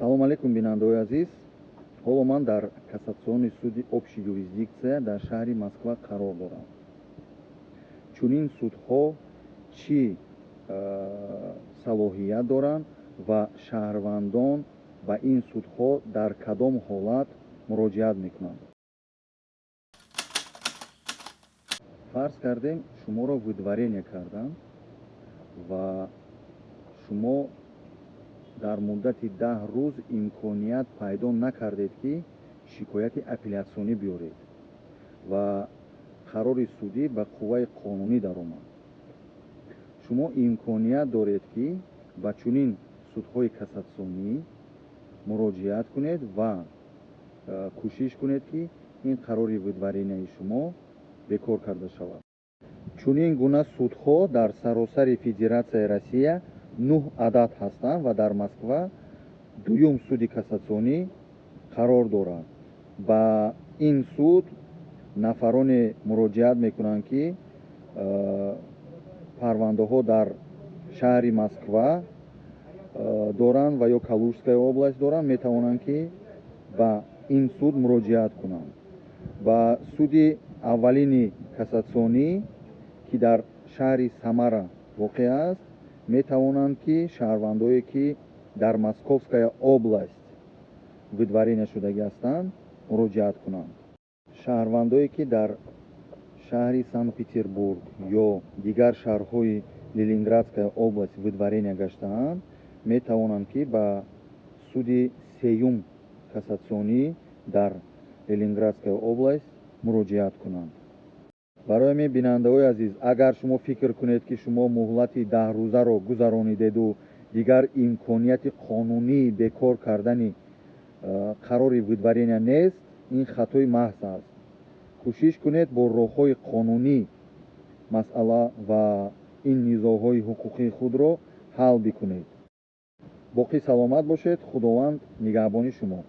Салом алейкум, бинандаҳои азиз. Ҳоло ман дар Кассационный суди общей юрисдикция дар шаҳри Москва қарор дорам. Чунин судҳо чӣ салоҳият доранд ва шаҳрвандон ба ин судҳо дар кадом ҳолат муроҷиат мекунанд? Фарз кардем, шуморо выдворение карданд ва шумо дар муддати 10 рӯз имконият пайдо накардед, ки шикояти апеллятсионӣ биёред ва қарори судӣ ба қувваи қонунӣ даромад. Шумо имконият доред, ки ба чунин судҳои кассатсионӣ муроҷиат кунед ва кӯшиш кунед, ки ин қарори выдворенияи шумо бекор карда шавад. Чунин гуна судҳо дар саросари Федератсияи Россия 9 адад ҳастанд ва дар Москва дуюм суди кассатсионӣ қарор дорад. Ба ин суд нафароне муроҷиат мекунанд, ки парвандаҳо дар шаҳри Москва доранд ва ё Калужская область доранд, метавонанд, ки ба ин суд муроҷиат кунанд. Ба суди аввалини кассатсионӣ, ки дар шаҳри Самара воқеъ аст, метавонанд, ки шаҳрвандое, ки дар Московская область выдворения шудагӣ ҳастанд, муроҷиат кунанд. Шаҳрвандое, ки дар шаҳри Санкт Петербург ё дигар шаҳрҳои Ленинградская область выдворения гаштаанд, метавонанд, ки ба суди сеюм кассатсионӣ дар Ленинградская область муроҷиат кунанд. Барои ҳамин, бинандаҳои азиз, агар шумо фикр кунед, ки шумо муҳлати 10-рӯзаро гузаронидеду дигар имконияти қонунии бекор кардани қарори выдворения нест, ин хатои маҳз аст. Кӯшиш кунед бо роҳҳои қонунӣ масъала ва ин низоъҳои ҳуқуқии худро ҳал бикунед. Боқӣ саломат бошед, Худованд нигаҳбони шумо.